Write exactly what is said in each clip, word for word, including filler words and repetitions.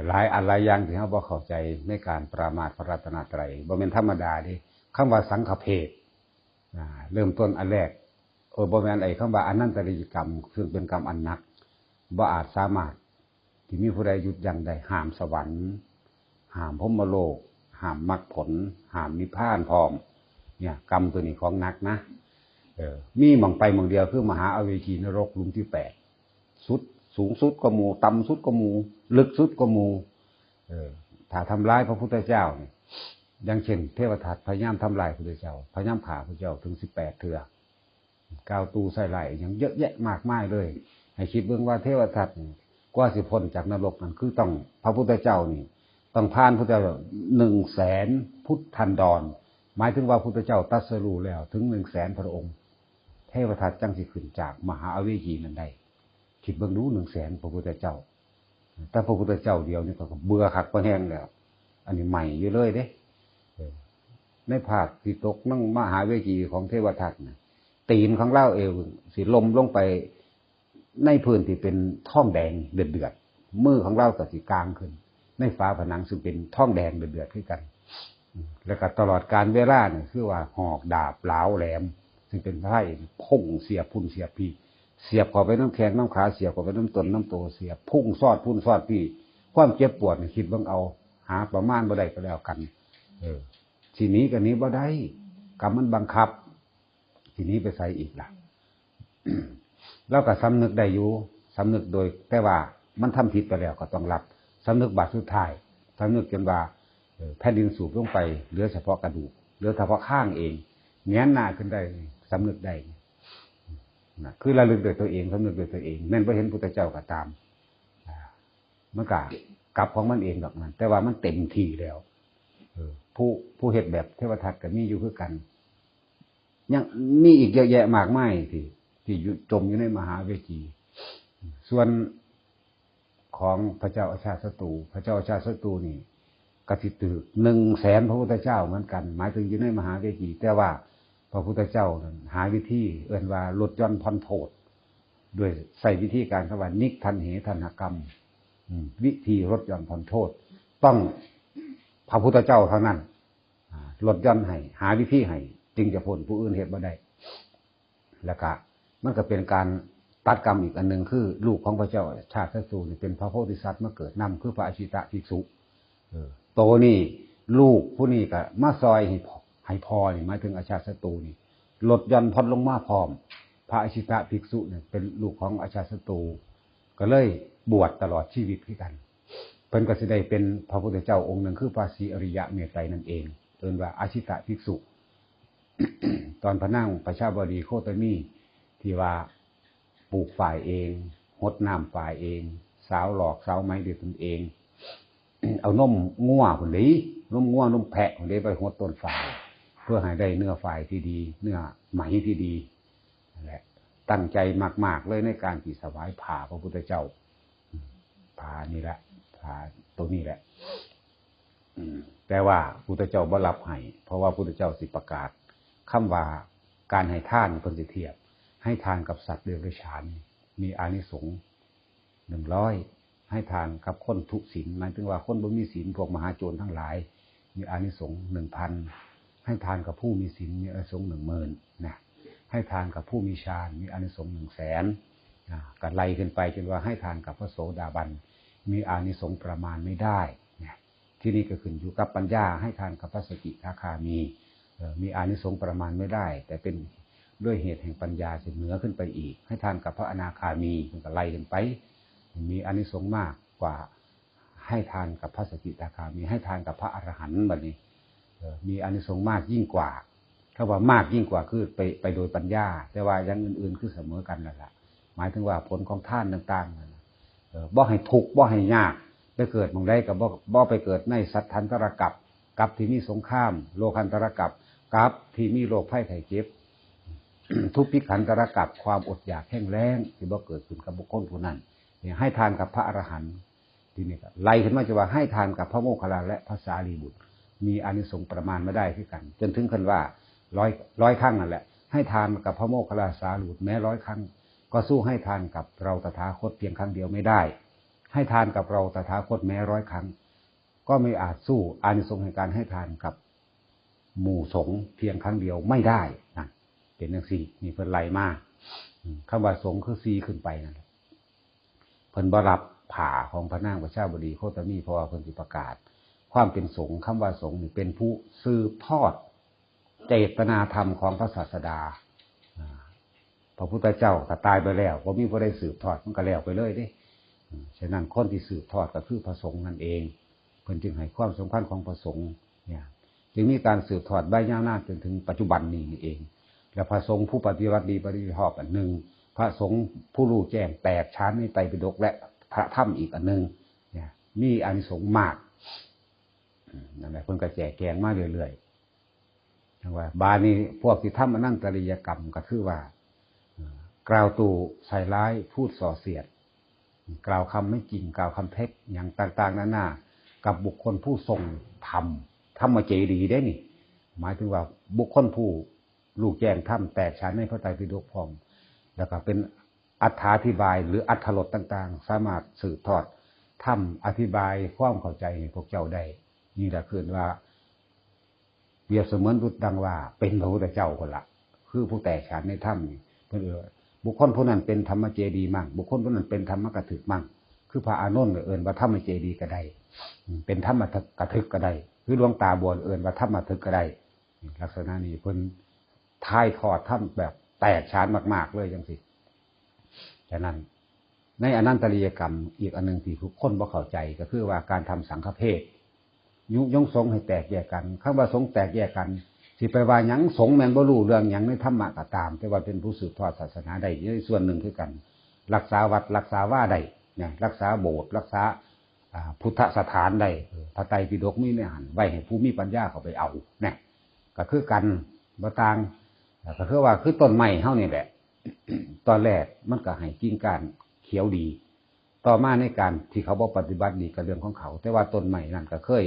หลายอันหลายอย่างที่เราบ่เข้าใจในการปรามาสพระรัตนตรัย บ่แม่นธรรมดาเด้ คำว่าสังฆเพท อ่า เริ่มต้นอันแรก เออ บ่แม่นไอ้คำว่าอนันตริยกรรม ซึ่งเป็นกรรมอันหนัก บ่อาจสามารถที่มีผู้ใดหยุดยั้งได้ ห้ามสวรรค์ ห้ามพรหมโลก ห้ามมรรคผล ห้ามนิพพานพร้อม เนี่ย กรรมตัวนี้ของหนักนะ เออ มีหม่องไปหม่องเดียว คือมหาอเวจีนรกหลุมที่แปด สุด สูงสุดกว่าหมู่ ต่ำสุดกว่าหมู่ ลึกสุดกว่าหมู่ เออ ถ้าทำร้ายพระพุทธเจ้าเนี่ย อย่างเช่น เทวทัตพยายามทำลายพระพุทธเจ้า พยายามฆ่าพระพุทธเจ้าถึงสิบแปดเทื่อ กล่าวตู่ใส่ร้ายอย่างเยอะแยะมากมายเลย ให้คิดเบิ่งว่าเทวทัตนี่ กว่าสิพ้นจากนรกนั่น คือต้อง พระพุทธเจ้านี่ ต้องผ่านพุทธเจ้าหนึ่งแสนพุทธันดร หมายถึงว่าพุทธเจ้าตรัสรู้แล้วถึงหนึ่งแสนพระองค์ เทวทัตจั่งสิขึ้นจากมหาอเวจีนั้นได้ คิดเบิ่งดู หนึ่งแสนพระพุทธเจ้า แต่พระพุทธเจ้าเดียวนี่ก็เบื่อคักพอแฮงแล้ว อันนี้ใหม่อยู่เลยเด้ เออ ในภาคที่ตกนั่งมหาเวจีของเทวทัตน่ะ ตีนของลาวเองสิล้มลงไปในพื้นที่เป็นทองแดงเดือดๆ มือของลาวก็สิกางขึ้น ในฝาผนังซึ่งเป็นทองแดงเดือดๆคือกัน อืม แล้วก็ตลอดกาลเวลานี่คือว่าหอกดาบหลาวแหลม ซึ่งเป็นไพร่พุ่งเสียบพุ่นเสียบพี้ เสียบเข้าไปนำแข้งนำขา เสียบเข้าไปนำต้นนำโต เสียบพุ่งซอดพุ่นซอดพี้ ความเจ็บปวดนี่คิดเบิ่งเอา หาประมาณบ่ได้ก็แล้วกัน เออ สิหนีก็หนีบ่ได้ กรรมมันบังคับ สิหนีไปไสอีกล่ะ ลาวก็สำนึกได้อยู่ สำนึกโดย แต่ว่ามันทำผิดไปแล้วก็ต้องรับ สำนึกบาดสุดท้าย สำนึกจนว่า เอ่อ แผ่นดินสูบลงไป เหลือเฉพาะกระดูก เหลือเฉพาะคางเอง แหงนหน้าขึ้นได้ สำนึกได้ นะ คือระลึกโดยตัวเอง สำนึกโดยตัวเอง แม้นบ่เห็นพุทธเจ้าก็ตาม อ่า มันก็กลับของมันเองดอกนั้น แต่ว่ามันเต็มที่แล้ว เออ ผู้ ผู้เฮ็ดแบบเทวทัตก็มีอยู่คือกัน ยังมีอีกเยอะแยะมากมายที่ ที่อยู่ จมอยู่ในมหาเวจี ส่วนของพระเจ้าอาชาติศัตรู พระเจ้าอาชาติศัตรูนี่ ก็สิถืกหนึ่งแสนพระพุทธเจ้าเหมือนกัน หมายถึงอยู่ในมหาเวจี แต่ว่าพระพุทธเจ้านั้นหาวิธี เอิ้นว่าลดหย่อนผ่อนโทษ ด้วยใช้วิธีการคำว่า นิกขันเหทัณหกรรม อืม วิธีลดหย่อนผ่อนโทษ ต้องพระพุทธเจ้าเท่านั้น อ่า ลดหย่อนให้ หาวิธีให้ จึงจะพ้น ผู้อื่นเฮ็ดบ่ได้ แล้วก็มันก็เป็นการตัดกรรมอีกอันหนึ่ง คือลูกของพระเจ้าอาชาติศัตรูนี่เป็นพระโพธิสัตว์มาเกิดนำ คือพระอาชิตะภิกษุ เออ โตนี่ลูกผู้นี้ก็มาซอยให้พ่อ ให้พ่อนี่ หมายถึงอาชาติศัตรูนี่ ลดหย่อนผ่อนลงมาพร้อม พระอาชิตะภิกษุเนี่ยเป็นลูกของอาชาติศัตรู ก็เลยบวชตลอดชีวิตคือกัน เพิ่นก็สิได้เป็นพระพุทธเจ้าองค์หนึ่ง คือพระศรีอริยะเมตไตรนั่นเอง เอิ้นว่าอาชิตะภิกษุ ตอนพระนางประชาบดีโคตมี ที่ว่าปลูกฝายเอง หดน้ำฝายเอง สาวหลอกสาวไหมด้วยตนเอง เอานมงัวพุ้นเด้ นมงัวนมแพะพุ้นเด้ ไปหดต้นฝาย เพื่อให้ได้เนื้อฝายที่ดี เนื้อไหมที่ดี นั่นแหละ ตั้งใจมากๆเลยในการที่ถวายผ้าพระพุทธเจ้า ผ้านี่แหละ ผ้าตัวนี้แหละ อืม แต่ว่าพุทธเจ้าบ่รับให้ เพราะว่าพุทธเจ้าสิประกาศคำว่าการให้ทาน เพิ่นสิเทียบ ให้ทานกับสัตว์เดรัจฉาน มีอานิสงส์หนึ่งร้อย ให้ทานกับคนทุศีล หมายถึงว่าคนบ่มีศีล พวกมหาโจรทั้งหลาย มีอานิสงส์หนึ่งพัน ให้ทานกับผู้มีศีล มีอานิสงส์หนึ่งหมื่น นะ ให้ทานกับผู้มีฌาน มีอานิสงส์หนึ่งแสน อ่า ก็ไล่ขึ้นไปจนว่าให้ทานกับพระโสดาบัน มีอานิสงส์ประมาณไม่ได้ นะ ที่นี่ก็ขึ้นอยู่กับปัญญา ให้ทานกับพระสกิทาคามี เอ่อ มีอานิสงส์ประมาณไม่ได้ แต่เป็นด้วยเหตุแห่งปัญญา สิเหนือขึ้นไปอีก ให้ทานกับพระอนาคามี มันก็ไล่ขึ้นไป มีอานิสงส์มากกว่า ให้ทานกับพระสกิทาคามี ให้ทานกับพระอรหันต์ บัดนี้ เอ่อ มีอานิสงส์มากยิ่งกว่า ถ้าว่ามากยิ่งกว่าคือไป ไปโดยปัญญา แต่ว่าอย่างอื่นๆคือเสมอกันนั่นแหละ หมายถึงว่าผลของทานต่างๆนั่นน่ะ เอ่อ บ่ให้ทุกข์ บ่ให้ยาก ไปเกิดหม่องใดก็บ่ บ่ไปเกิดในสัตถันตรกัป กัปที่มีสงคราม โลคันตรกัป กัปที่มีโรคภัยไข้เจ็บ ทุพพิขันตรกัป ความอดอยากแห้งแล้ง ที่บ่เกิดขึ้นกับบุคคลผู้นั้น เนี่ย ให้ทานกับพระอรหันต์ ทีนี้ก็ไล่ขึ้นมาจะว่าให้ทานกับพระโมคคัลลานะและพระสารีบุตร มีอานิสงส์ประมาณไม่ได้คือกัน จนถึงขั้นว่าร้อย ร้อยครั้งนั่นแหละ ให้ทานกับพระโมคคัลลานะสารีบุตรแม้ร้อยครั้ง ก็สู้ให้ทานกับเราตถาคตเพียงครั้งเดียวไม่ได้ ให้ทานกับเราตถาคตแม้ร้อยครั้ง ก็ไม่อาจสู้อานิสงส์แห่งการให้ทานกับหมู่สงฆ์เพียงครั้งเดียวไม่ได้นะ เป็นจังซี่ นี่เพิ่นไล่มา อืม คำว่าสงฆ์คือสี่ขึ้นไปนั่นแหละ เพิ่นบ่รับผ้าของพระนางประชาบดีโคตมี เพราะว่าเพิ่นสิประกาศ ความเป็นสงฆ์ คำว่าสงฆ์นี่เป็นผู้สืบทอดเจตนาธรรมของพระศาสดา อ่า พระพุทธเจ้าก็ตายไปแล้ว บ่มีผู้ใดสืบทอด มันก็แล้วไปเลยเด้ อืม ฉะนั้นคนที่สืบทอดก็คือพระสงฆ์นั่นเอง เพิ่นจึงให้ความสำคัญของพระสงฆ์เนี่ย จึงมีการสืบทอดไว้ยาวนานจนถึงปัจจุบันนี้นี่เอง และพระสงฆ์ผู้ปฏิบัติดีปฏิบัติชอบอันหนึ่ง พระสงฆ์ผู้รู้แจ้งแตกฉานในไตรปิฎกและพระธรรมอีกอันหนึ่งเนี่ย มีอานิสงส์มาก อืม นั่นแหละ เพิ่นก็แจกแจงมาเรื่อยๆ จั่งว่า บาดนี้พวกที่ทำอนันตริยกรรมก็คือว่า เอ่อ กล่าวตู่ใส่ร้าย พูดส่อเสียด กล่าวคำไม่จริง กล่าวคำเท็จ หยังต่างๆ นานา กับบุคคลผู้ทรงธรรม ธรรมเจดีย์เด้นี่ หมายถึงว่าบุคคลผู้รู้แจ้งธรรม แตกฉานในพระไตรปิฎกพร้อม แล้วก็เป็นอรรถาธิบายหรืออรรถรสต่างๆ สามารถสืบทอดธรรม อธิบายความเข้าใจให้พวกเจ้าได้ นี่แหละคือว่า เปรียบเสมือนดุจดังว่าเป็นพระพุทธเจ้าคนละ คือผู้แตกฉานในธรรมนี่ เพิ่นเอ่ย บุคคลผู้นั้นเป็นธรรมเจดีย์มั่ง บุคคลผู้นั้นเป็นธรรมกถึกมั่ง คือพระอานนท์เอิ้นว่าธรรมเจดีย์ก็ได้ อืม เป็นธรรมกถึกก็ได้ คือหลวงตาบัวเอิ้นว่าธรรมกถึกก็ได้ ลักษณะนี้เพิ่นถ่ายทอดธรรมแบบแตกฉานมากๆ เลยจังซี่ ฉะนั้น ในอนันตริยกรรมอีกอันหนึ่งที่ทุกคนบ่เข้าใจก็คือว่าการทำสังฆเพส ยุยงสงฆ์ให้แตกแยกกัน คำว่าสงฆ์แตกแยกกัน สิไปว่าหยัง สงฆ์แม่นบ่รู้เรื่องหยังในธรรมะก็ตาม แต่ว่าเป็นผู้สืบทอดศาสนาได้ในส่วนหนึ่งคือกัน รักษาวัดรักษาวาได้นะ รักษาโบสถ์รักษา อ่า พุทธสถานได้ เออ พระไตรปิฎกมีในหั้น ไว้ให้ผู้มีปัญญาเข้าไปเอานะ ก็คือกัน บ่ต่าง ก็คือว่าคือต้นไม้เฮานี่แหละ ตอนแรกมันก็ให้กิ่งก้านเขียวดี ต่อมาในการที่เขาบ่ปฏิบัติดีก็เรื่องของเขา แต่ว่าต้นไม้นั่นก็เคย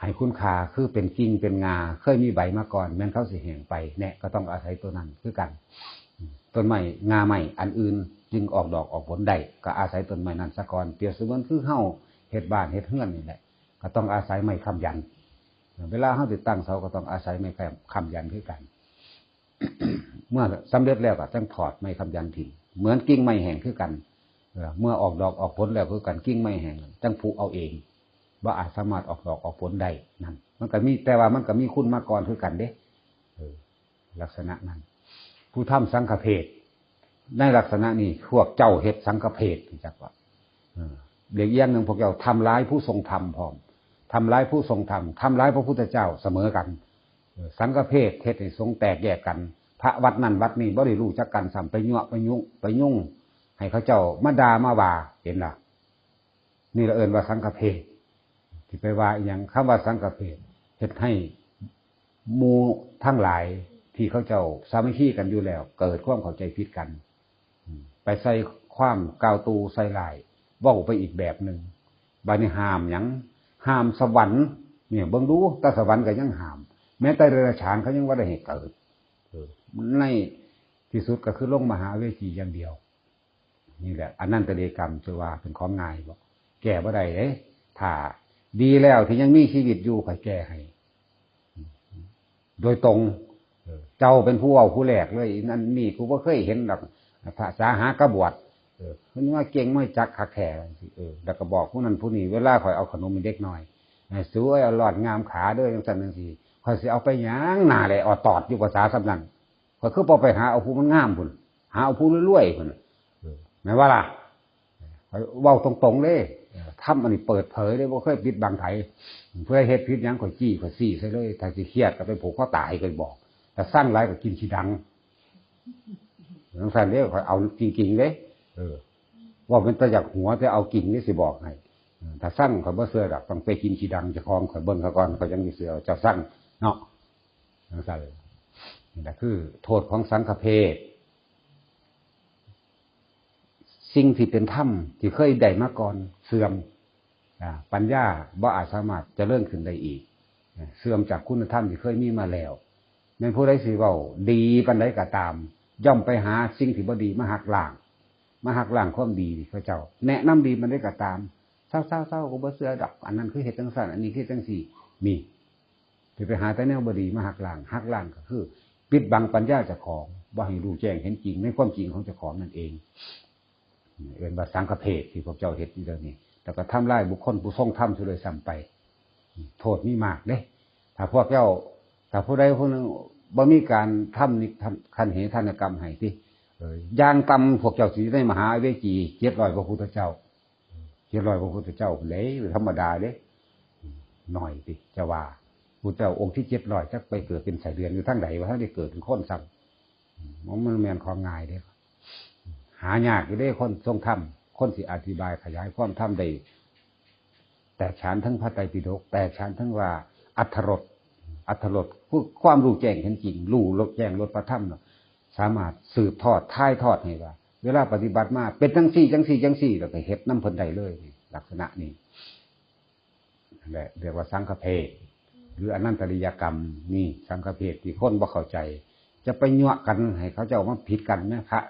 ให้คุณค่า คือเป็นกิ่งเป็นงา เคยมีใบมาก่อน แม่นเขาสิแห้งไป แหนะ ก็ต้องอาศัยต้นนั้นคือกัน ต้นไม้ งาไม้อันอื่นจึงออกดอกออกผลได้ ก็อาศัยต้นไม้นั้นซะก่อน เปรียบเสมือนคือเฮาเฮ็ดบ้านเฮ็ดเรือนนี่แหละ ก็ต้องอาศัยไม้ค้ำยัน เวลาเฮาสิตั้งเสาก็ต้องอาศัยไม้ค้ำยันคือกัน เมื่อสำเร็จแล้วก็จั่งถอดไม้ค้ำยันถิ่ม เหมือนกิ่งไม้แห้งคือกัน เอ่อ เมื่อออกดอกออกผลแล้วคือกัน กิ่งไม้แห้งจั่งผุเอาเอง บ่อาจสามารถออกดอกออกผลได้นั่น มันก็มี แต่ว่ามันก็มีคุณมาก่อนคือกันเด้ เออ ลักษณะนั้น ผู้ทำสังฆเพส ในลักษณะนี้พวกเจ้าเฮ็ดสังฆเพส จักว่า เออ เรียกอย่างหนึ่งพวกเจ้าทำร้ายผู้ทรงธรรมพร้อม ทำร้ายผู้ทรงธรรม ทำร้ายพระพุทธเจ้าเสมอกัน เออ สังฆเพสเฮ็ดให้สงฆ์แตกแยกกัน พระวัดนั่นวัดนี้บ่ได้รู้จักกันซ้ำ ไปยั่วไปยุไปยุ่ง ให้เขาเจ้ามาด่ามาว่า เห็นล่ะ นี่ละเอิ้นว่าสังฆเพส สิไปว่าอีหยัง คำว่าสังฆเพส เฮ็ดให้หมู่ทั้งหลายที่เขาเจ้าสามัคคีกันอยู่แล้ว เกิดความเข้าใจผิดกัน อืม ไปใส่ความกล่าวตู่ใส่ร้าย เว้าไปอีกแบบหนึ่ง บาดนี้ห้ามหยัง ห้ามสวรรค์ เนี่ย เบิ่งดู แต่สวรรค์ก็ยังห้าม แม้แต่เดรัจฉานเขายังบ่ได้ให้เกิด เออ ในที่สุดก็คือลงมหาเวทีอย่างเดียว นี่แหละ อนันตริยกรรม จะว่าเป็นของง่ายบ่ แก้บ่ได้เด้ ถ้าดีแล้วที่ยังมีชีวิตอยู่ ข้อยแก้ให้ โดยตรง เออ เจ้าเป็นผู้เว้าผู้แรกเลย นั่นนี่กูบ่เคยเห็นดอก ภาษาหากบฏ เออ มันว่าเก่ง มาจักคักแท้จังซี้ เออ แล้วก็บอกผู้นั้นผู้นี้ เวลาข้อยเอาขนมให้เด็กน้อย ให้สูเอ้ย เอาหลอดงามขาเด้อ จังซั่นจังซี่ ข้อยสิเอาไปหยัง หน้าแหละออดตอดอยู่ ภาษาส่ำนั้น ข้อยคือบ่ไปหาเอาผู้มันงามพุ้น หาเอาผู้รวยๆพุ้น เออ แม่นบ่ล่ะ ข้อยเว้าตรงๆเด้ เออ ธรรมอันนี้เปิดเผยเด้ บ่เคยปิดบังไผ ผู้ใดเฮ็ดผิดหยัง ข้อยจี้ ข้อยซี้ใส่เลย ถ้าสิเครียดก็ไปผูกคอตาย ข้อยบอก ถ้าซังหลายก็กินขี้ดัง จังซั่นเด้ ข้อยเอาจริงๆเด้ เออ เว้าเป็นตาอยากหัว แต่เอาจริงเด้ สิบอกให้ เออ ถ้าซังข้อยบ่เชื่อดอก ต้องไปกินขี้ดังเจ้าของ ข้อยเบิ่งเขาก่อน ข้อยจั่งสิเชื่อ เจ้าซังเนาะ จังซั่น นี่แหละคือโทษของสังฆเพส สิ่งที่เป็นธรรมที่เคยได้มาก่อนเสื่อม อ่า ปัญญาบ่อาจสามารถเจริญขึ้นได้อีก อ่า เสื่อมจากคุณธรรมที่เคยมีมาแล้ว แม้นผู้ใดสิเว้าดีปานใดก็ตาม ย่อมไปหาสิ่งที่บ่ดีมาหักล้าง มาหักล้างความดีนี่ พระเจ้าแนะนำดีมันได้ก็ตาม เศร้าๆๆ ก็บ่เชื่อดอก อันนั้นคือเฮ็ดจังซั่น อันนี้คือจังซี่ นี่ สิไปหาแต่แนวบ่ดีมาหักล้าง หักล้างก็คือ ปิดบังปัญญาเจ้าของ บ่ให้รู้แจ้งเห็นจริงในความจริงของเจ้าของนั่นเอง เอิ้นว่าสังฆเพทที่พวกเจ้าเฮ็ดอยู่เดี๋ยวนี้ แล้วก็ทำลายบุคคลผู้ทรงธรรมซะด้วยซ้ำไป โทษมีมากเด้ ถ้าพวกเจ้า ถ้าผู้ใดผู้หนึ่งบ่มีการทำนิ ทำคันเหทานกรรมให้ติ เอ่อ อย่างต่ำพวกเจ้าสิได้มหาอเวจี เจ็ดร้อยพระพุทธเจ้า เจ็ดร้อยพระพุทธเจ้าเลย ธรรมดาเด้ น้อยติ จะว่า พุทธเจ้าองค์ที่เจ็ดร้อยจักไปเกิดเป็นไส้เดือนอยู่ทางใด ว่าท่านได้เกิดเป็นคนซ้ำ มันแม่นของง่ายเด้ หายากอยู่เด้ คนทรงธรรม คนสิอธิบายขยายความธรรมได้ แตกฉานทั้งพระไตรปิฎก แตกฉานทั้งว่าอรรถรส อรรถรสคือความรู้แจ้งเห็นจริง รู้แจ้งรสพระธรรมเนาะ สามารถสืบทอด ถ่ายทอดให้ว่า เวลาปฏิบัติมา เป็นจังซี่ จังซี่ จังซี่ แล้วก็เฮ็ดนำเพิ่นได้เลย ลักษณะนี้ นั่นแหละเรียกว่าสังฆเพท หรืออนันตริยกรรม นี่สังฆเพทที่คนบ่เข้าใจ จะไปยั่วกันให้เขาเจ้ามาผิดกันนะ พระ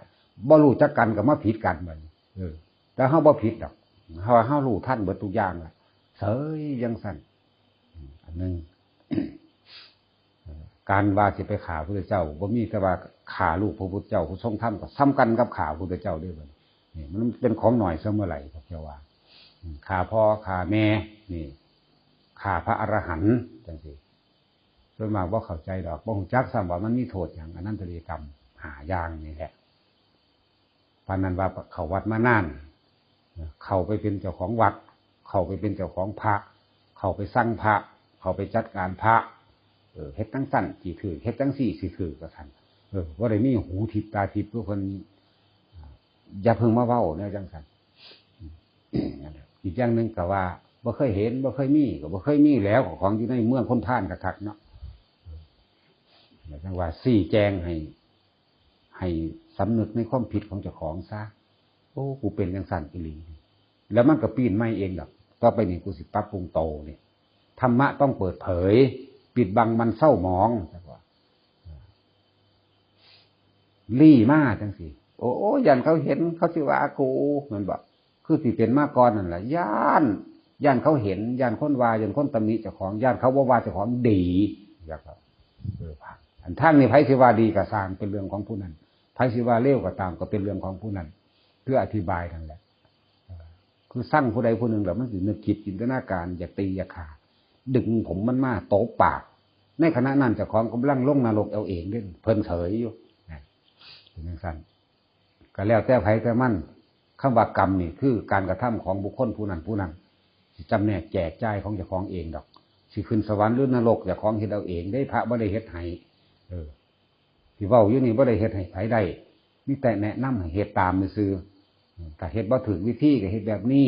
บ่รู้จักกันก็มาผิดกันบัดนี้ เออ แต่เฮาบ่ผิดดอก เฮา เฮารู้ทันเบิดทุกอย่างล่ะ เสยจังซั่น อันหนึ่ง การว่าสิไปฆ่าพระพุทธเจ้า บ่มีแต่ว่าฆ่าลูกพระพุทธเจ้าผู้ทรงธรรมก็ส่ำกันกับฆ่าพระพุทธเจ้าเด้อบัดนี้ นี่มันเป็นของน้อยซะเมื่อไหร่ พวกเจ้าว่า อืม ฆ่าพ่อฆ่าแม่ นี่ ฆ่าพระอรหันต์จังซี่ ส่วนมากบ่เข้าใจดอก บ่ฮู้จักซ้ำว่ามันมีโทษหยัง อนันตริยกรรมห้าอย่างนี่แหละ ปานนั้นว่าเข้าวัดมานาน เข้าไปเป็นเจ้าของวัด เข้าไปเป็นเจ้าของพระ เข้าไปสั่งพระ เข้าไปจัดการพระ เออ เฮ็ดจังซั่นสิถืก เฮ็ดจังซี่สิถืก ว่าซั่น เออ บ่ได้มีหูทิพย์ตาทิพย์คือเพิ่น อย่าเพิ่งมาเว้าแนวจังซั่น นั่นแหละ อีกอย่างหนึ่งก็ว่า บ่เคยเห็น บ่เคยมี ก็บ่เคยมีแล้ว ของอยู่ในเมืองคนพาลคักๆเนาะ แล้วจังว่าชี้แจงให้ ให้สำนึกในความผิดของเจ้าของซะ โอ้ กูเป็นจังซั่นอีหลี แล้วมันก็ปีนใหม่เองดอก ต่อไปนี้กูสิปรับปรุงโตนี่ ธรรมะต้องเปิดเผย ปิดบังมันเศร้าหมอง จังว่า ลี้มาจังซี่ โอ้ ย่านเขาเห็น เขาสิว่ากู แม่นบ่ คือสิเป็นมาก่อนนั่นล่ะ ย่าน ย่านเขาเห็น ย่านคนว่า ย่านคนตำหนิเจ้าของ ย่านเขาบ่ว่าเจ้าของดี อยากว่า เออ อันทางนี้ไผสิว่าดีก็ซ่าง เป็นเรื่องของผู้นั้น ไผสิว่าเลวก็ตาม ก็เป็นเรื่องของผู้นั้น คืออธิบายนั่นแหละ เออ คือสั่งผู้ใดผู้หนึ่งแล้วมันสินึกคิดจินตนาการ อยากตีอยากฆ่า ดึงผมมันมาตบปาก ในขณะนั้นเจ้าของกำลังลงนรกเอาเองเด้ เพิ่นเสยอยู่ นะ เป็นจังซั่น ก็แล้วแต่ไผแต่มัน คำว่ากรรมนี่คือการกระทำของบุคคลผู้นั้นผู้นั้น สิจำแนกแจกจ่ายของเจ้าของเองดอก สิขึ้นสวรรค์หรือนรกเจ้าของเฮ็ดเอาเองเด้ พระบ่ได้เฮ็ดให้ เออ ที่เว้าอยู่นี่บ่ได้เฮ็ดให้ไผได้ มีแต่แนะนำให้เฮ็ดตามซื่อๆ ถ้าเฮ็ดบ่ถูกวิธีก็เฮ็ดแบบนี้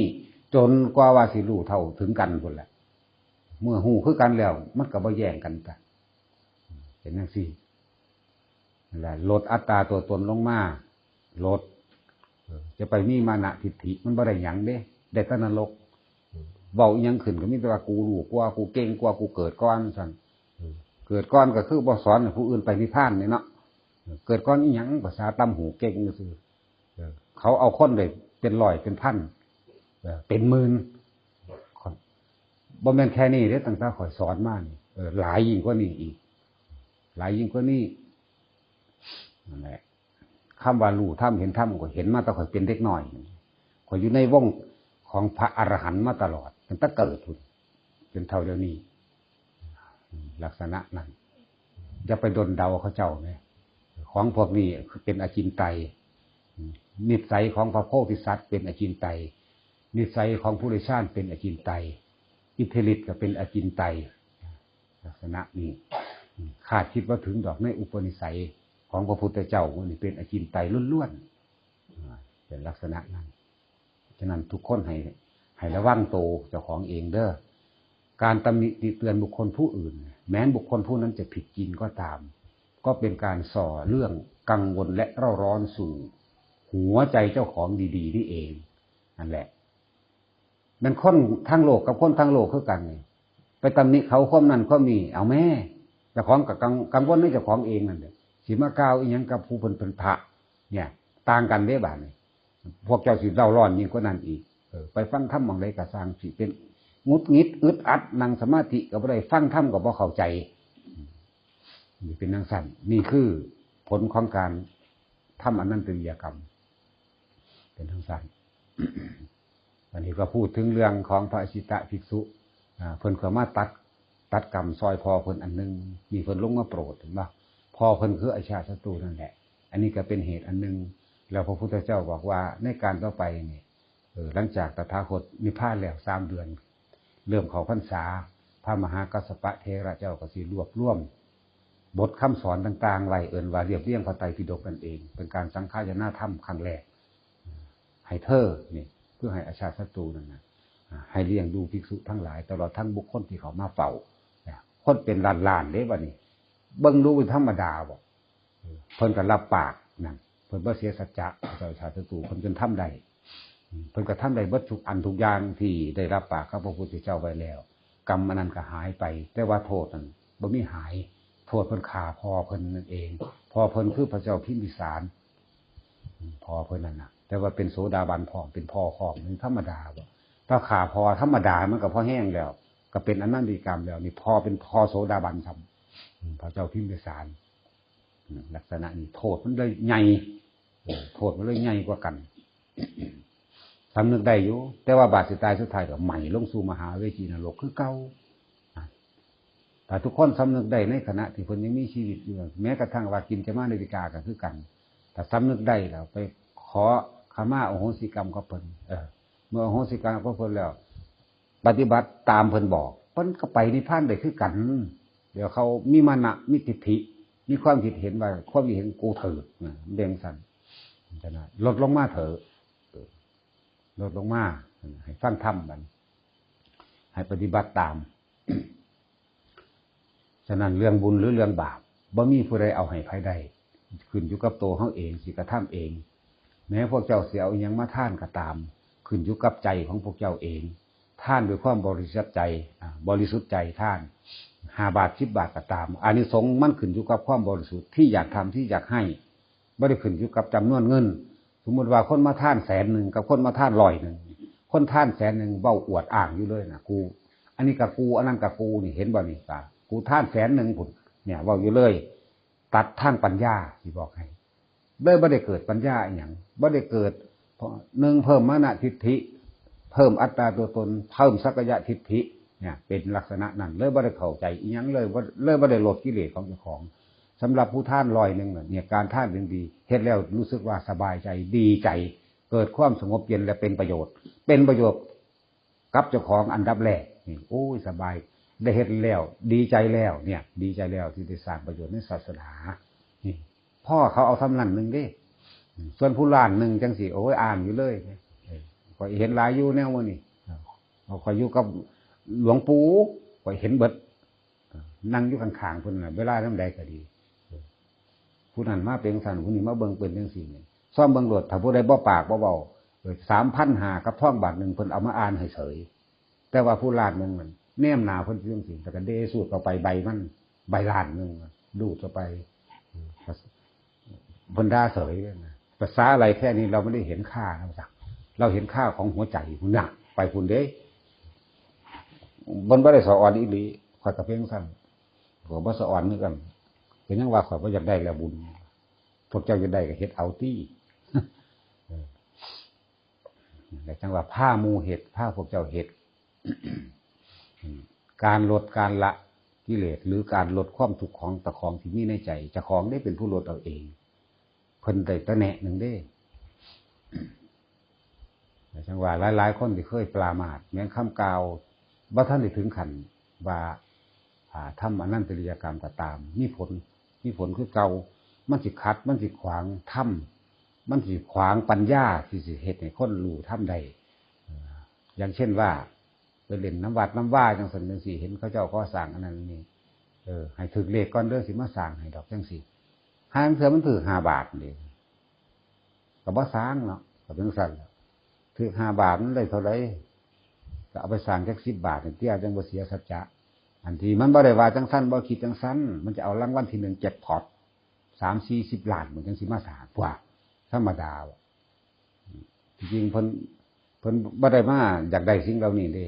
จนกว่าว่าสิรู้เท่าถึงกันพุ้นแหละ เมื่อฮู้คือกันแล้ว มันก็บ่แย่งกันจ้ะ เป็นจังซี่ นั่นแหละ ลดอัตตาตัวตนลงมา ลด เออ จะไปมีมานะทิฏฐิ มันบ่ได้หยังเด้ ได้แต่นรก เว้าอิหยังขึ้นก็มีแต่ว่ากูรู้กว่า กูเก่งกว่า กูเกิดก่อนซั่น เกิดก่อนก็คือบ่สอนให้ผู้อื่นไปนิพพานนี่เนาะ เกิดก่อนอีหยัง ภาษาตำหูเก่งซื่อ เออ เขาเอาคนได้เป็นร้อยเป็นพัน เออ เป็นหมื่น บ่แม่นแค่นี้เด้ ตั้งแต่ข้อยสอนมานี่ เออ หลายยิ่งกว่านี้อีก หลายยิ่งกว่านี้ นั่นแหละ คำว่ารู้ธรรมเห็นธรรมก็เห็นมาแต่ข้อยเป็นเด็กน้อย ข้อยอยู่ในวงของพระอรหันต์มาตลอด ตั้งแต่เกิดพุ้น จนเท่าเดี๋ยวนี้ ลักษณะนั้น อย่าไปดลเดาเขาเจ้าแหม ของพวกนี้เป็นอจินไตย นิสัยของพระโพธิสัตว์เป็นอจินไตย นิสัยของปุถุชนเป็นอจินไตย อิทธิฤทธิ์ก็เป็นอจินไตย ลักษณะนี้ คาดคิดบ่ถึงดอกในอุปนิสัยของพระพุทธเจ้า มันเป็นอจินไตยล้วนๆ อ่า เป็นลักษณะนั้น ฉะนั้นทุกคนให้ ให้ระวังโตเจ้าของเองเด้อ การตำหนิติเตือนบุคคลผู้อื่น แม้นบุคคลผู้นั้นจะผิดจริงก็ตาม ก็เป็นการส่อเรื่องกังวลและเร่าร้อนสู่หัวใจเจ้าของดีๆ นี่เอง นั่นแหละ แม่นคนทางโลกกับคนทางโลกคือกันนี่ ไปตำหนิเขาความนั้นความนี้ เอาแม่ เจ้าของก็กัง กังวลในเจ้าของเองนั่นแหละ สิมากล่าวอีหยังกับผู้เพิ่นเป็นพระ เนี่ย ต่างกันเด้บาดนี้ พวกเจ้าสิเร่าร้อนยิ่งกว่านั้นอีก เออ ไปฟังธรรมหม่องใดก็ซ่าง สิเป็นหงุดหงิดอึดอัด นั่งสมาธิก็บ่ได้ ฟังธรรมก็บ่เข้าใจ นี่เป็นจั่งซั้น นี่คือผลของการทำอนันตริยกรรม เป็นจั่งซั้น อันนี้ก็พูดถึงเรื่องของพระอสิตะภิกษุ อ่า เพิ่นก็มาตัด ตัดกรรมซอยพ่อเพิ่นอันหนึ่ง นี่เพิ่นลงมาโปรด เห็นบ่ พ่อเพิ่นคืออาชาติศัตรูนั่นแหละ อันนี้ก็เป็นเหตุอันหนึ่ง แล้วพระพุทธเจ้าบอกว่าในการต่อไปนี่ เออ หลังจากตถาคตนิพพานแล้วสามเดือน เริ่มเข้าพรรษา พระมหากัสสปะเถระเจ้าก็สิรวบรวม บทคำสอนต่างๆ ไว้ เอิ้นว่าเรียบเรียงพระไตรปิฎกนั่นเอง เป็นการสังคายนาธรรมครั้งแรก ให้เธอนี่ เพื่อให้อาชาติศัตรูนั่นนะ อ่า ให้เลี้ยงดูภิกษุทั้งหลาย ตลอดทั้งบุคคลที่เขามาเฝ้า นะ คนเป็นล้านๆ เด้บัดนี้ เบิ่งดูเป็นธรรมดาบ่ เออ เพิ่นก็รับปากนั่น เพิ่นบ่เสียสัจจะ เจ้าอาชาติศัตรู เพิ่นจนทำได้ อืม เพิ่นก็ทำได้เบิดทุกอันทุกอย่างที่ได้รับปากกับพระพุทธเจ้าไว้แล้ว กรรมอันนั้นก็หายไป แต่ว่าโทษนั้นบ่มีหาย โทษเพิ่นฆ่าพ่อเพิ่นนั่นเอง พ่อเพิ่นคือพระเจ้าพิมพิสาร อืม พ่อเพิ่นนั่นน่ะ แต่ว่าเป็นโสดาบันพร้อม เป็นพ่อพร้อม มันธรรมดาบ่ ถ้าฆ่าพ่อธรรมดามันก็พอแฮงแล้ว ก็เป็นอนันตริยกรรมแล้ว นี่พ่อเป็นพ่อโสดาบันซ้ำ อืม พระเจ้าพิมพิสาร อืม ลักษณะนี้โทษมันเลยใหญ่ เออ โทษมันเลยใหญ่กว่ากัน สำนึกได้อยู่ แต่ว่าบาดสิตายสุดท้ายก็ไหม้ลงสู่มหาเวจีนรกคือเก่า อ่ะ ถ้าทุกคนสำนึกได้ในขณะที่เพิ่นยังมีชีวิตอยู่ แม้กระทั่งว่ากินจมานาติกาก็คือกัน ถ้าสำนึกได้แล้วไปขอขมาอโหสิกรรมกับเพิ่น เออ เมื่ออโหสิกรรมกับเพิ่นแล้ว ปฏิบัติตามเพิ่นบอก เพิ่นก็ไปนิพพานได้คือกัน เดี๋ยวเขามีมานะ มีทิฏฐิ มีความคิดเห็นว่าความคิดเห็นกูถูกนะ เบ่งสัน ฉะนั้นลดลงมาเถอะ เออ ลดลงมา ให้ฟังธรรมบัดนี้ ให้ปฏิบัติตาม ฉะนั้นเรื่องบุญหรือเรื่องบาป บ่มีผู้ใดเอาให้ไผได้ ขึ้นอยู่กับตัวเฮาเอง สิกระทำเอง แม้พวกเจ้าสิเอาอิหยังมาทานก็ตาม ขึ้นอยู่กับใจของพวกเจ้าเอง ทานด้วยความบริสุทธิ์ใจ อ่า บริสุทธิ์ใจทาน ห้าบาท สิบบาทก็ตาม อานิสงส์มันขึ้นอยู่กับความบริสุทธิ์ที่อยากทำ ที่อยากให้ บ่ได้ขึ้นอยู่กับจำนวนเงิน สมมุติว่าคนมาทานแสนหนึ่งกับคนมาทานร้อยหนึ่ง คนทานแสนหนึ่งเว้าอวดอ้างอยู่เลยนะ กู อันนี้ก็กู อันนั้นก็กู นี่เห็นบ่นี่ ตา กูทานแสนหนึ่งพุ้น เนี่ย เว้าอยู่เลย ตัดทางปัญญา สิบอกให้ เลยบ่ได้เกิดปัญญาอิหยัง บ่ได้เกิด เพราะหนึ่ง เพิ่มมานะทิฏฐิ เพิ่มอัตตาตัวตน เพิ่มสักกายทิฏฐิ เนี่ย เป็นลักษณะนั้น เลยบ่ได้เข้าใจอิหยังเลย บ่ เลยบ่ได้ลดกิเลสของเจ้าของ สำหรับผู้ทานร้อยหนึ่งน่ะ เนี่ย การทานถึงดี เฮ็ดแล้วรู้สึกว่าสบายใจ ดีใจ เกิดความสงบเย็นและเป็นประโยชน์ เป็นประโยชน์กับเจ้าของอันดับแรก นี่ โอ้ย สบาย ได้เฮ็ดแล้ว ดีใจแล้ว เนี่ย ดีใจแล้วที่ได้สร้างประโยชน์ในศาสนา นี่ พ่อเขาเอาส่ำนั้นหนึ่งเด้ ส่วนผู้ล้านหนึ่งจังสิ โอ้ย อ้างอยู่เลย เออ ข้อยเห็นหลายอยู่แนวมื้อนี้ ข้อยอยู่กับหลวงปู่ ข้อยเห็นเบิด นั่งอยู่ข้างๆ เพิ่นน่ะ เวลายามใดก็ดี ผู้นั้นมาเป็นจั่งซั้น ผู้นี้มาเบิ่งเป็นจั่งซี้นี่ ซ่อมเบิ่งโลด ถ้าผู้ใดบ่ปากบ่เว้า เออ สามพันห้า กับทองบาทหนึ่ง เพิ่นเอามาอ่านให้เฉย แต่ว่าผู้ล้านหนึ่งนั่น แนมหน้าเพิ่นจั่งซี้ แล้วก็เดสูดเข้าไปใบมัน ใบล้านหนึ่ง ดูดเข้าไป เพิ่นด่าเฉยเลยนะ ภาษาอะไรแค่นี้เราไม่ได้เห็นค่านะ เราเห็นค่าของหัวใจพุ้นน่ะ ไปพุ้นเด้ เพิ่นบ่ได้สะออนอีหลี ข้อยก็เพียงซั่น ข้อยบ่สะออนคือกัน ก็ยังว่าข้อยบ่อยากได้แล้วบุญ พวกเจ้าอยากได้ก็เฮ็ดเอาติ เออ แล้วจั่งว่าพาหมู่เฮ็ด พาพวกเจ้าเฮ็ด การลดการละกิเลส หรือการลดความทุกข์ของเจ้าของที่มีในใจ เจ้าของได้เป็นผู้ลดเอาเอง เพิ่นได้แต่แนะหนึ่งเด้ แล้วจั่งว่าหลายๆ คนที่เคยปรามาส แม่นคำกล่าว บ่ทันได้ถึงขั้นว่า อ่า ทำอนันตริยกรรมก็ตาม มีผล มีผลคือเก่า มันสิขัด มันสิขวางธรรม มันสิขวางปัญญาที่สิเฮ็ดให้คนรู้ธรรมได้ เอ่อ อย่างเช่นว่า ไปเล่นนำวัดนำวาจั่งซั้นจั่งซี้ เห็นเขาเจ้าก่อสร้างอันนั้นนี่ เออ ให้ถืกเลขก่อนเด้อ สิมาสร้างให้ดอกจั่งซี้ ห่าลางเทื่อมันถืกห้าบาทนี่ ก็บ่สร้างเนาะ ก็เป็นจั่งซั้นแหละ ถืกห้าบาทมันได้เท่าใด ก็เอาไปสร้างจักสิบบาทนี่ติ จั่งบ่เสียสัจจะ อันที่มันบ่ได้ว่าจั่งซั้น บ่คิดจั่งซั้น มันจะเอารางวัลที่หนึ่งแจ็คพอต สามสี่สิบล้าน มันจั่งสิมาสร้าง พวกธรรมดาบ่ จริงๆเพิ่น เพิ่นบ่ได้มาอยากได้สิ่งเหล่านี้เด้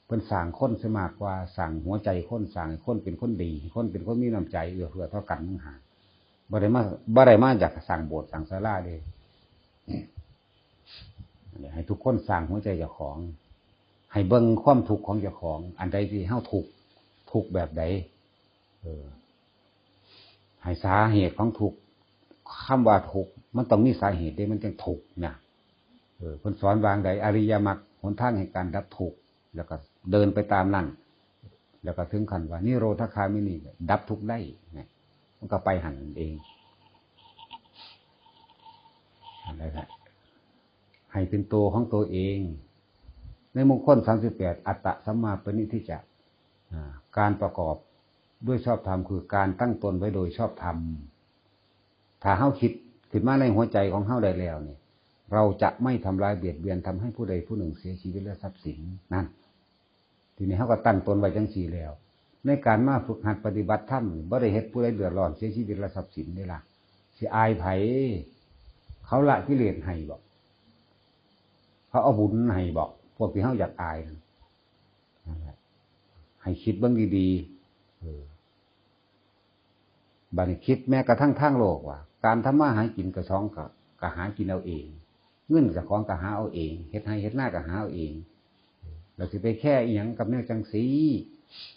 เพิ่นสร้างคนซะมากกว่า สร้างหัวใจคน สร้างให้คนเป็นคนดี ให้คนเป็นคนมีน้ำใจ เอื้อเฟื้อต่อกันต่างหาก บ่ได้มา บ่ได้มาอยากสร้างโบสถ์สร้างศาลาเด้ ให้ทุกคนสร้างหัวใจเจ้าของ ให้เบิ่งความทุกข์ของเจ้าของ อันใดที่เฮาทุกข์ ทุกข์แบบใด เออ ให้สาเหตุของทุกข์ คำว่าทุกข์ มันต้องมีสาเหตุเด้ มันจั่งทุกข์นะ เออ เพิ่นสอนว่าจั่งใด อริยมรรค หนทางแห่งการดับทุกข์ แล้วก็เดินไปตามนั้น แล้วก็ถึงขั้นว่า นิโรธคามินี ดับทุกข์ได้นะ มันก็ไปหั้นเอง อะไรนะ ให้เป็นตัวของตัวเอง ในมงคลสามสิบแปด อัตตะสัมมาปณิธิจะ อ่า การประกอบด้วยชอบธรรม คือการตั้งตนไว้โดยชอบธรรม ถ้าเฮาคิดขึ้นมาในหัวใจของเฮาได้แล้วนี่ เราจะไม่ทำร้ายเบียดเบียน ทำให้ผู้ใดผู้หนึ่งเสียชีวิตและทรัพย์สิน นั่น ทีนี้เฮาก็ตั้งตนไว้จั่งซี้แล้ว ในการมาฝึกหัดปฏิบัติธรรมนี่ บ่ได้เฮ็ดผู้ใดเดือดร้อน เสียชีวิตและทรัพย์สินเด้ล่ะ สิอายไผ เขาละกิเลสให้บ่ เขาเอาบุญให้บ่ พวกที่เฮาอยากอายนั่น นั่นแหละ ให้คิดเบิ่งดีๆ เออ บัดนี้คิดแม้กระทั่งทางโลกว่า การทำมาหากินกะสองกะ กะหากินเอาเอง เงินเจ้าของกะหาเอาเอง เฮ็ดไร่เฮ็ดนากะหาเอาเอง แล้วสิไปแคร์อิหยังกับแนวจั่งซี้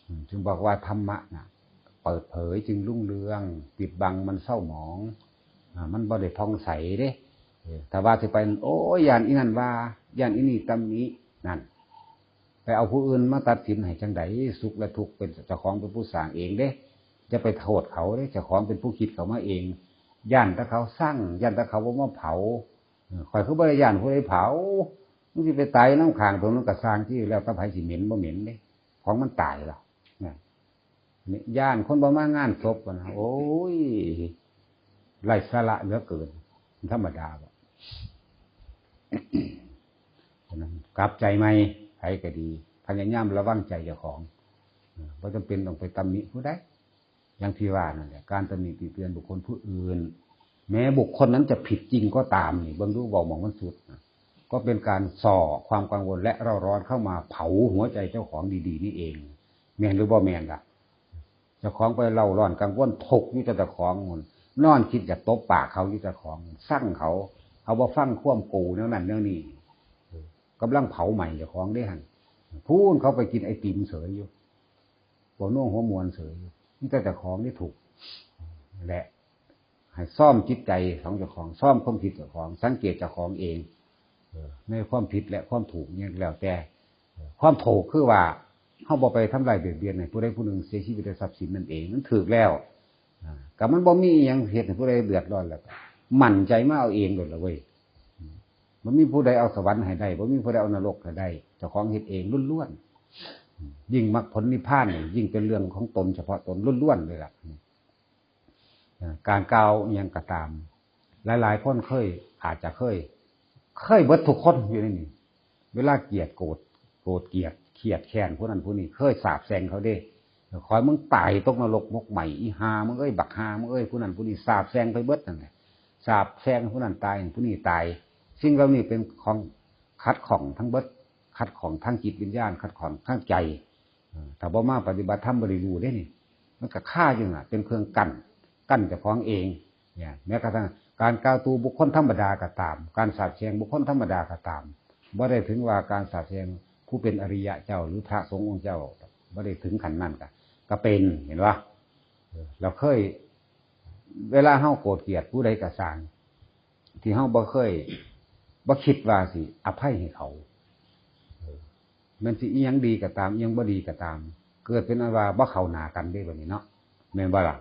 อืม จึงบอกว่าธรรมะน่ะ เปิดเผยจึงรุ่งเรือง ปิดบังมันเศร้าหมอง อ่า มันบ่ได้ผ่องใสเด้ เออ ถ้าว่าสิไป โอ้ย ย้านอีนั่นว่า ย้านอีนี่ตำหนิ นั่น ไปเอาผู้อื่นมาตัดสินให้จั่งใด สุขและทุกข์เป็นเจ้าของเป็นผู้สร้างเองเด้ อย่าไปโทษเขาเด้ เจ้าของเป็นผู้คิดเขามาเอง ย้านแต่เขาซัง ย้านแต่เขาบ่มาเผา เออ ข้อยคือบ่ได้ย้านผู้ใดเผา มึงสิไปตายนำข้างถนนกะซ่างติ แล้วแต่ไผสิเหม็นบ่เหม็นเด้ ของมันตายแล้ว นะ นี่ย้านคนบ่มางานศพอะนะ โอ้ย ไร้สาระเหลือเกิน ธรรมดาบ่ ฉะนั้นกลับใจใหม่ ไผก็ดี พยายามระวังใจเจ้าของ เออ บ่จำเป็นต้องไปตำหนิผู้ใด อย่างที่ว่านั่นแหละ การตำหนิติเตียนบุคคลผู้อื่น แม้บุคคลนั้นจะผิดจริงก็ตามนี่ เบิ่งดู เว้าหม่องมันสุดนะ ก็เป็นการส่อความกังวลและเร่าร้อนเข้ามาเผาหัวใจเจ้าของดีๆ นี่เอง แม่นหรือบ่แม่นล่ะ เจ้าของไปเร่าร้อนกังวลทุกข์อยู่แต่เจ้าของนั่น นอนคิดอยากตบปากเขาอยู่เจ้าของ ซังเขา เขาบ่ฟังความกูแนวนั้นแนวนี้ เออ กำลังเผาไหม้เจ้าของเด้หั่น พู้นเขาไปกินไอติมเสยอยู่ หัวโน่หัวมวนเสยอยู่ มีแต่เจ้าของนี่ทุกข์ และ ให้ซ่อมจิตใจของเจ้าของ ซ่อมความคิดเจ้าของ สังเกตเจ้าของเอง เออ ในความผิดและความถูกเนี่ยแล้วแต่ เออ ความถูกคือว่า เฮาบ่ไปทำร้ายเบียดเบียนให้ผู้ใดผู้หนึ่งเสียชีวิตและทรัพย์สินนั่นเอง มันถูกแล้ว อ่า ก็มันบ่มีอิหยังเฮ็ดให้ผู้ใดเดือดร้อนแล้ว มั่นใจมาเอาเองโลดล่ะเว้ย อืม บ่มีผู้ใดเอาสวรรค์ให้ได้ บ่มีผู้ใดเอานรกให้ได้ เจ้าของเฮ็ดเองล้วนๆ ยิ่งมรรคผลนิพพานนี่ ยิ่งเป็นเรื่องของตนเฉพาะตนล้วนๆ เลยล่ะ อ่า การกล่าวอิหยังก็ตาม หลายๆ คนเคย อาจจะเคย เคยเบิดทุกคนอยู่ในนี่ เวลาเกลียดโกรธ โกรธเกลียด เครียดแค้นผู้นั้นผู้นี้ เคยสาปแช่งเขาเด้ ขอให้มึงตายตกนรกหมกไหม้ อีห่ามึงเอ้ย บักห่ามึงเอ้ย ผู้นั้นผู้นี้ สาปแช่งไปเบิดนั่นแหละ สาปแช่งผู้นั้นตาย ผู้นี้ตาย สิ่งเหล่านี้เป็นของขัดข้องทั้งเบิด ขัดข้องทางจิตวิญญาณ ขัดข้องทางใจ เออ ถ้าบ่มาปฏิบัติธรรมบ่ได้รู้เด้นี่ มันก็คาอยู่น่ะ เป็นเครื่องกั้น กั้นเจ้าของเอง เนี่ย แม้กระทั่งการกล่าวตู่บุคคลธรรมดาก็ตาม การสาปแช่งบุคคลธรรมดาก็ตาม บ่ได้ถึงว่าการสาปแช่งผู้เป็นอริยะเจ้าหรือพระสงฆ์องค์เจ้า บ่ได้ถึงขั้นนั้นก็ ก็เป็น เห็นบ่ เออ เราเคย เวลาเฮาโกรธเกลียดผู้ใดก็ซ่าง ที่เฮาบ่เคย บ่คิดว่าสิอภัยให้เขา เออ แม่นสิอิหยังดีก็ตาม อิหยังบ่ดีก็ตาม เกิดเป็นอันว่าบ่เข้าหน้ากันเด้บัดนี้เนาะ แม่นบ่ล่ะ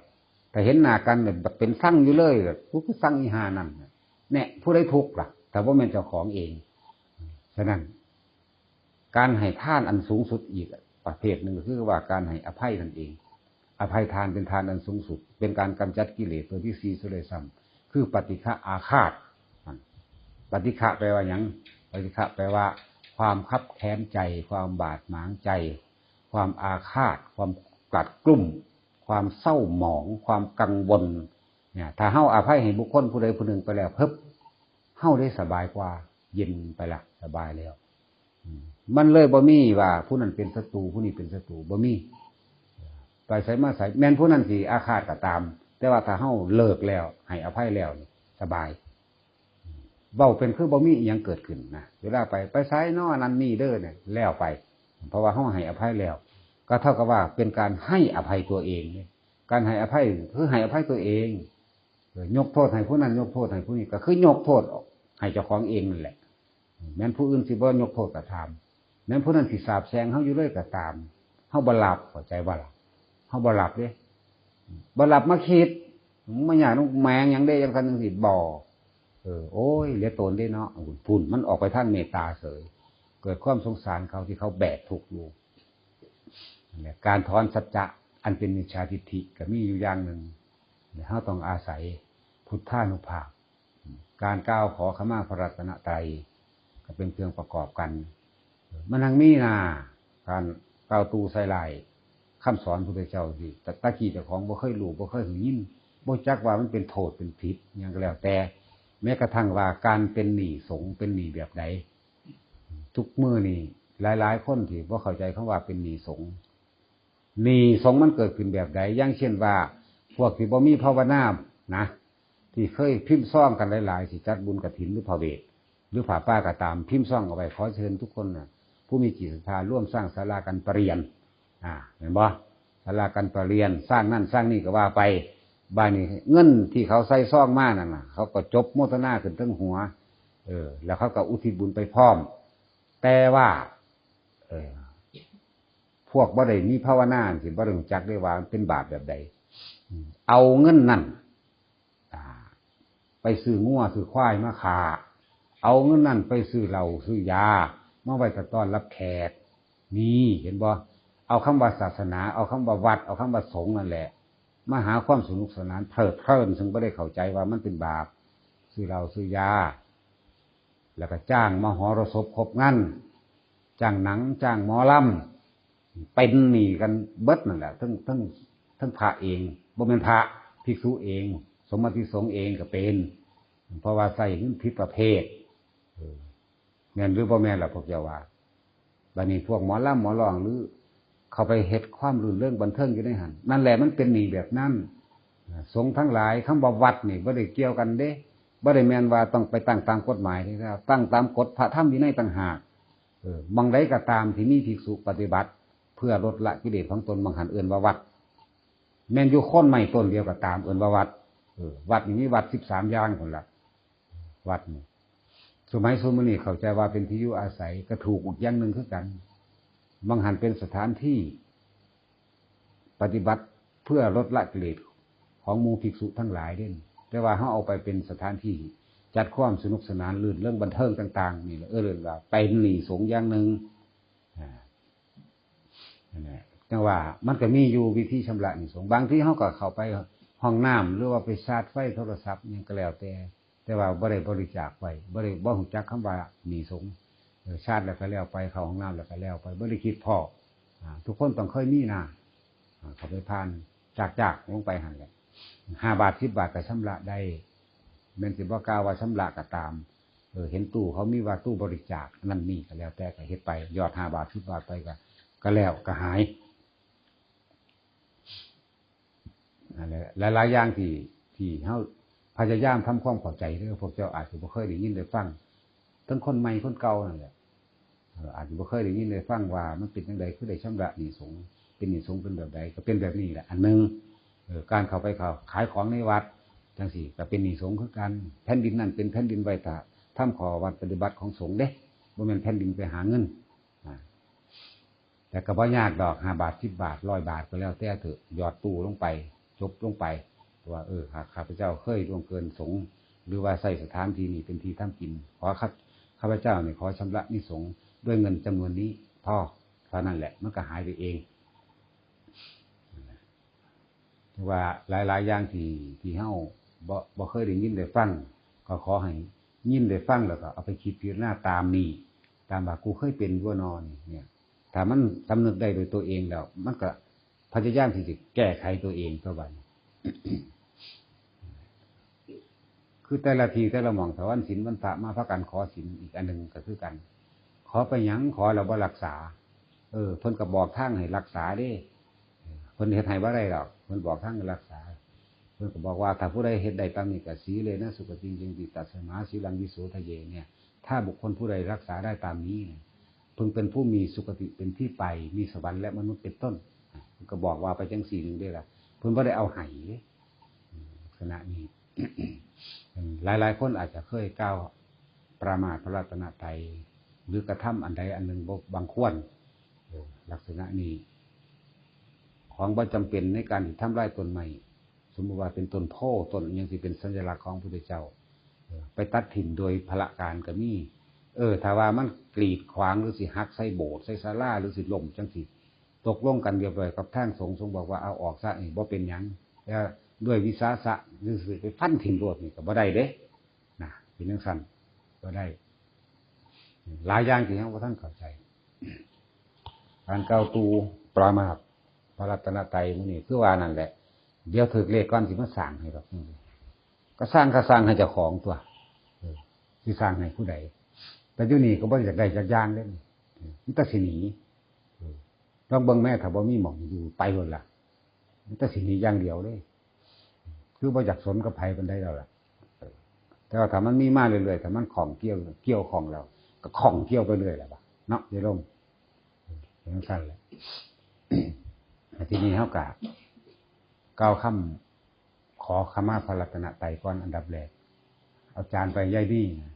ถ้าเห็นหน้ากันเนี่ยเป็นซังอยู่เลย กูคือซังอีห่านั่นน่ะ แน่ ผู้ใดทุกข์ล่ะ ถ้าบ่แม่นเจ้าของเอง ฉะนั้น การให้ทานอันสูงสุดอีกประเภทหนึ่งก็คือว่าการให้อภัยนั่นเอง อภัยทานเป็นทานอันสูงสุด เป็นการกำจัดกิเลสตัวที่สี่ซะด้วยซ้ำ คือปฏิฆะอาฆาต ปฏิฆะแปลว่าหยัง ปฏิฆะแปลว่า ความคับแค้นใจ ความบาดหมางใจ ความอาฆาต ความกลัดกลุ้ม ความเศร้าหมอง ความกังวล เนี่ย ถ้าเฮาอภัยให้บุคคลผู้ใดผู้หนึ่งไปแล้ว เพิบ เฮาได้สบายกว่า เย็นไปละ สบายแล้ว อืม มันเลยบ่มีว่าผู้นั้นเป็นศัตรู ผู้นี้เป็นศัตรู บ่มี ไปไสมาไส แม่นผู้นั้นสิอาฆาตก็ตาม แต่ว่าถ้าเฮาเลิกแล้ว ให้อภัยแล้วนี่ สบาย เว้าเป็นคือบ่มีอิหยังเกิดขึ้นนะ เวลาไป ไปไสน้อ นั่นนี่เด้อเนี่ย แล้วไป เพราะว่าเฮาให้อภัยแล้ว ก็เท่ากับว่าเป็นการให้อภัยตัวเองเนี่ย การให้อภัยคือให้อภัยตัวเอง เออ ยกโทษให้ผู้นั้น ยกโทษให้ผู้นี้ ก็คือยกโทษให้เจ้าของเองนั่นแหละ แม้นผู้อื่นสิบ่ยกโทษก็ตาม แม้นผู้นั้นสิสาปแช่งเฮาอยู่เลยก็ตาม เฮาบ่รับ เข้าใจบ่ล่ะ เฮาบ่รับเด้ บ่รับมาคิด มันยากนำแม่งหยังเด้ จังซั่นจังซี่ บ่ เออ โอ้ย เหลือตนเด้เนาะ พุ่น มันออกไปทางเมตตาเสย เกิดความสงสารเขาที่เขาแบกทุกข์อยู่ นั่นแหละ การถอนสัจจะอันเป็นมิจฉาทิฏฐิก็มีอยู่อย่างหนึ่ง เฮาต้องอาศัยพุทธานุภาพ การกล่าวขอขมาพระรัตนตรัย ก็เป็นเครื่องประกอบกัน มันทั้งมีนะ การกล่าวตู่ใส่ร้ายคำสอนพุทธเจ้าสิ แต่ตะกี้เจ้าของบ่เคยรู้ บ่เคยได้ยิน บ่จักว่ามันเป็นโทษเป็นผิดหยังก็แล้วแต่ แม้กระทั่งว่าการเป็นหนี้สงฆ์เป็นหนี้แบบใด ทุกมื้อนี่หลายๆคนที่บ่เข้าใจคำว่าเป็นหนี้สงฆ์ หนี้สงฆ์มันเกิดขึ้นแบบใด อย่างเช่นว่า พวกที่บ่มีภาวนานะ ที่เคยพิมพ์ซองกันหลายๆ สิจัดบุญกฐินหรือพระเวท หรือผ้าป่าก็ตาม พิมพ์ซองเอาไว้ ขอเชิญทุกคนน่ะ ผู้มีจิตศรัทธาร่วมสร้างศาลาการประเรียน อ่า เห็นบ่ ศาลาการประเรียน สร้างนั่นสร้างนี่ก็ว่าไป บาดนี้เงินที่เขาใส่ซองมานั่นน่ะ เขาก็จบโมทนาขึ้นเทิงหัว เออ แล้วเขาก็อุทิศบุญไปพร้อม แต่ว่า เออ พวกบ่ได้มีภาวนาสิบ่ได้รู้จักได้ว่ามันเป็นบาปแบบใด อืม เอาเงินนั่น อ่า ไปซื้องัวซื้อควายมาฆ่า เอาเงินนั่นไปซื้อเหล้าซื้อยา มาไว้ต้อนรับแขก นี่ เห็นบ่ เอาคำว่าศาสนา เอาคำว่าวัด เอาคำว่าสงฆ์นั่นแหละ มาหาความสนุกสนาน เพลิดเพลิน ซึ่งบ่ได้เข้าใจว่ามันเป็นบาป ซื้อเหล้าซื้อยา แล้วก็จ้างมหรสพครบงาน จ้างหนัง จ้างหมอลำ เป็นหนี้กันเบิดนั่นแหละ ทั้ง ทั้ง ทั้งพระเอง บ่แม่นพระ ภิกษุเอง สมณฑิสงฆ์เองก็เป็น เพราะว่าใช้เงินผิดประเภท เออ แม่นหรือบ่แม่นล่ะพวกเจ้าว่า บัดนี้พวกหมอลำหมอร้องหรือ เข้าไปเฮ็ดความรื่นเริงบันเทิงอยู่ในหั่น นั่นแหละมันเป็นหนี้แบบนั้น สงฆ์ทั้งหลาย คำว่าวัดนี่บ่ได้เกี่ยวกันเด้ บ่ได้แม่นว่าต้องไปตั้งตามกฎหมายเด้ ตั้งตามกฎพระธรรมวินัยต่างหาก เออ หม่องใดก็ตามที่มีภิกษุปฏิบัติ เพื่อลดละกิเลสของตน หม่องหั่นเอิ้นว่าวัด แม่นอยู่โคนไม้ต้นเดียวก็ตาม เอิ้นว่าวัด เออ วัดนี่มีวัดสิบสามอย่างพุ้นล่ะ วัดนี่ สมัยซุมื้อนี้เข้าใจว่าเป็นที่อยู่อาศัย ก็ถูกอีกอย่างหนึ่งคือกัน หม่องหั่นเป็นสถานที่ปฏิบัติเพื่อลดละกิเลสของหมู่ภิกษุทั้งหลายเด้ แต่ว่าเฮาเอาไปเป็นสถานที่จัดความสนุกสนาน รื่นเริงบันเทิงต่างๆ นี่แหละ เออ เอิ้นว่าเป็นหนี้สงฆ์อย่างหนึ่ง อ่า นั่นแหละ จั่งว่ามันก็มีอยู่วิธีชำระหนี้สงฆ์ บางทีเฮาก็เข้าไปห้องน้ำ หรือว่าไปชาร์จไฟโทรศัพท์หยังก็แล้วแต่ แต่ว่าบ่ได้บริจาคไว้ บ่ได้ บ่รู้จักคำว่าหนี้สงฆ์ เออ ชาร์จแล้วก็แล้วไป เข้าห้องน้ำแล้วก็แล้วไป บ่ได้คิดพ้อ อ่า ทุกคนต้องเคยมีนะ อ่า เข้าไปผ่าน จากๆ ลงไปหั่นแหละ ห้าบาท สิบบาทก็ชำระได้ แม่นสิบ่กล่าวว่าชำระก็ตาม เออ เห็นตู้เขามีว่าตู้บริจาคนั่นนี่ก็แล้วแต่ ก็เฮ็ดไป หยอดห้าบาท สิบบาทไปก็ ก็แล้ว ก็หาย นั่นแหละ หลายๆอย่างที่ ที่เฮาพยายามทำความเข้าใจเด้อ พวกเจ้าอาจสิบ่เคยได้ยินได้ฟัง ทั้งคนใหม่คนเก่านั่นแหละ เอ่อ อาจสิบ่เคยได้ยินได้ฟังว่ามันเป็นจั่งใด คือได้ชำระหนี้สงฆ์ เป็นหนี้สงฆ์เป็นแบบใด ก็เป็นแบบนี้แหละ อันหนึ่ง เอ่อ การเข้าไปเข้าขายของในวัดจั่งซี้ ก็เป็นหนี้สงฆ์คือกัน แผ่นดินนั่นเป็นแผ่นดินไว้ถ้าทำข้อวัดปฏิบัติของสงฆ์เด้ บ่แม่นแผ่นดินไปหาเงิน อ่า แต่ก็บ่ยากดอก ห้าบาท สิบบาท ร้อยบาท ก็แล้วแต่เถอะ หยอดตู้ลงไป จบลงไป ว่า เออ หากข้าพเจ้าเคยล่วงเกินสงฆ์ หรือว่าใช้สถานที่นี้เป็นที่ทำกิน ขอข้า ข้าพเจ้านี่ขอชำระหนี้สงฆ์ด้วยเงินจำนวนนี้ พอ เท่านั้นแหละ มันก็หายไปเอง ว่าหลายๆอย่างที่ ที่เฮาบ่ บ่เคยได้ยินได้ฟัง ก็ขอให้ยินได้ฟังแล้วก็เอาไปคิดพิจารณาตามนี้ ตามว่ากูเคยเป็นบ่นอนี่ เนี่ย ถ้ามันสำนึกได้โดยตัวเองแล้ว มันก็พยายามที่จะแก้ไขตัวเองตัวบัดนี้ คือแต่ละที่แต่ละหม่อง ถ้าวันศีลวันพระมาพากันขอศีล อีกอันหนึ่งก็คือกัน ขอไปหยัง ขอแล้วบ่รักษา เออ เพิ่นก็บอกทางให้รักษาเด้ เพิ่นเฮ็ดให้บ่ได้ดอก เพิ่นบอกทางให้รักษา เพิ่นก็บอกว่า ถ้าผู้ใดเฮ็ดได้ตามนี้ก็ สีเลนะสุขติง ยังติตัสสะ มหาสีลัง วิโสทะเย เนี่ย ถ้าบุคคลผู้ใดรักษาได้ตามนี้เนี่ย เพิ่งเป็นผู้มีสุคติเป็นที่ไป มีสวรรค์และมนุษย์เป็นต้น เพิ่นก็บอกว่าไปจังซี่หนึ่งเด้ล่ะ เพิ่นบ่ได้เอาให้เด้ อืม ลักษณะนี้ หลายๆคนอาจจะเคยกล่าวประมาทพระรัตนตรัย หรือกระทำอันใดอันหนึ่งบ่บังควร เออ ลักษณะนี้ ของบ่จำเป็นในการที่ทำลายต้นไม้ สมมุติว่าเป็นต้นโพธิ์ ต้นอิหยังที่เป็นสัญลักษณ์ของพระพุทธเจ้า เออ ไปตัดถิ่มโดยพละการก็มี เออ ถ้าว่ามันกีดขวางหรือสิหักใส่โบสถ์ใส่ศาลา หรือสิล้มจังซี่ ตกลงกันเรียบร้อยกับทางสงฆ์ สงฆ์บอกว่าเอาออกซะ นี่บ่เป็นหยัง แต่ด้วยวิสาสะหรือสิไปฟันถิ่มโลดนี่ก็บ่ได้เด้ นะ เป็นจังซั่น บ่ได้ หลายอย่างที่ยังบ่ทันเข้าใจ การกล่าวตู่ประมาทพระรัตนตรัยมื้อนี้ คือว่านั่นแหละ เดี๋ยวถืกเลขก่อนสิมาสร้างให้ดอก ก็สร้างก็สร้างให้เจ้าของตัว เออ สิสร้างให้ผู้ใด แต่อยู่นี่ก็บ่อยากได้จักอย่างเด้ เออ มันแต่สิหนี เออ ลองเบิ่งแม่ ถ้าบ่มีหม่องอยู่ไปโลดล่ะ มันแต่สิหนีอย่างเดียวเลย คือบ่อยากสนกับไผปานใดแล้วล่ะ เออ แต่ว่าถ้ามันมีมาเรื่อยๆ ถ้ามันข้องเกี่ยว เกี่ยวข้องแล้ว ก็ข้องเกี่ยวไปเรื่อยแหละวะ เนาะ ยายลง เออ เป็นจังซั่นแหละ ทีนี้เฮาก็กล่าวคำขอขมาพระรัตนตรัยก่อนอันดับแรก เอาจานไปยายดีนะ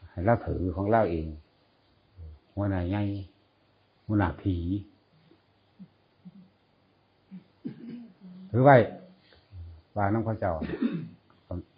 ให้ลาวถือของลาวเอง หัวหน้าใหญ่ หัวหน้าผี ถือไว้ ว่านำเขาเจ้า